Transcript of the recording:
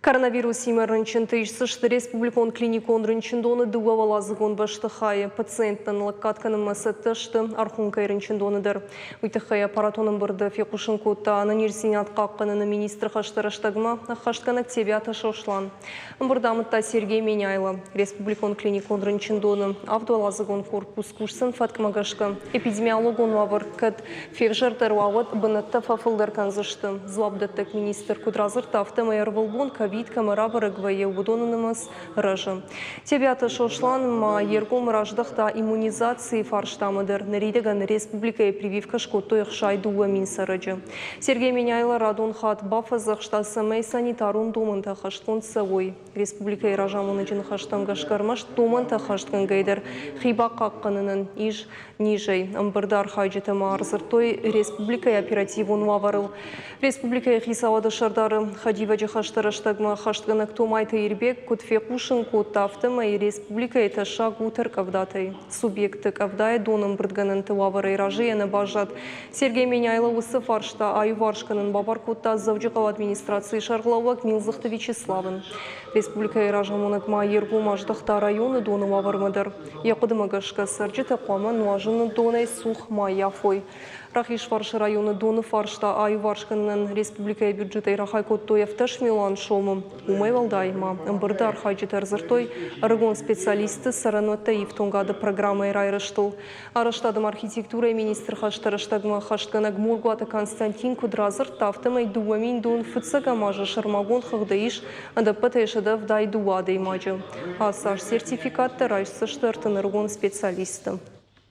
Коронавирусимӕ рынчынты исдзысты республикон клиникон рынчындоны дыууӕуӕладзыгон бӕстыхайы. Пациенттӕн лӕггад кӕнынмӕ цӕттӕ сты Архонкӕйы рынчындоны дӕр. Уый тыххӕй аппаратон ӕмбырды фехъусын кодта ӕнӕниздзинад хъахъхъӕныны министры хӕсты рӕстӕгмӕ ӕххӕстгӕнӕг Тебиаты Сослан. Ӕмбырд амыдта Сергей Меняйло. Республикон клиникон рынчындоны авдуӕладзыгон корпус кусдзӕн фӕткмӕ гӕсгӕ. Эпидемиологон уавӕр кӕд февзӕрдӕр уа, уӕд бынӕттӕ фӕфылдӕр кӕндзысты. Дзуапдӕттӕг министр куыд радзырдта, афтӕмӕй ӕрвылбон ковид кӕмӕ рабӕрӕг вӕййы, уыдоны нымӕц рӕзы. Тебиаты Сослан ма йе ргом раздӕхта иммунизацийы фарстамӕ дӕр. Ныридӕгӕн республикӕйы прививкӕ скодтой 62 мин цӕрӕджы. Сергей Меняйло радон хатт бафӕдзӕхста, цӕмӕй санитарон домӕнтӕ хӕстгонд цӕуой. Республикӕйы разамонӕджы ныхӕстӕм гӕсгӕ ӕрмӕст домӕнтӕ хӕстгӕнгӕй дӕр хи бахъахъхъӕнынӕн ис низӕй. Ӕмбырды архайджытӕ ма ӕрдзырдтой республикӕйы оперативон уавӕрыл. Республикӕйы хицауады сӕрдары хӕдивӕджы хӕсты рӕстӕгмӕ хӕстгӕнӕг Томайты Ирбег куыд фехъусын кодта, афтӕмӕй республикӕйы тӕссаг у тӕркъӕвдатӕй. Субъектты къӕвдайы донӕмбырдгӕнӕнты уавӕрӕй разыйӕ нӕ баззад. Сергей Меняйло уыцы фарста аиуварс кӕнын бабар кодта Дзӕуджыхъӕуы администрацийы сӕргълӕууӕг Милдзыхты Вячеславӕн. Республикӕйы разамонӕг ма йе ргом аздӕхта районы доны уавӕрмӕ дӕр. Йӕ хъуыдымӕ гӕсгӕ цӕрджытӕ хъуамӕ нуазыны донӕй цух ма ӕййафой. Рахизфарсы районы доны фарста аиуварс кӕнынӕн республикӕйы бюджетӕй рахай кодтой 17 милуан сомы. Уымӕй уӕлдай ма ӕмбырды архайджытӕ ӕрдзырдтой ӕрыгон специалистты цӕрӕнуӕттӕ ифтонгады программӕйы райрӕзтыл. Арӕзтады архитектурӕйы министр хӕсты рӕстӕгмӕ ӕххӕстгӕнӕг Моргуаты Константин куыд радзырдта, афтӕмӕй 2000 дон фыццӕгӕм азы сӕрмагонд хыгъды ис ӕдӕппӕтӕй 172 адӕймаджы. Ацы аз сертификаттӕ райсдзысты 30 ӕрыгон специалисты.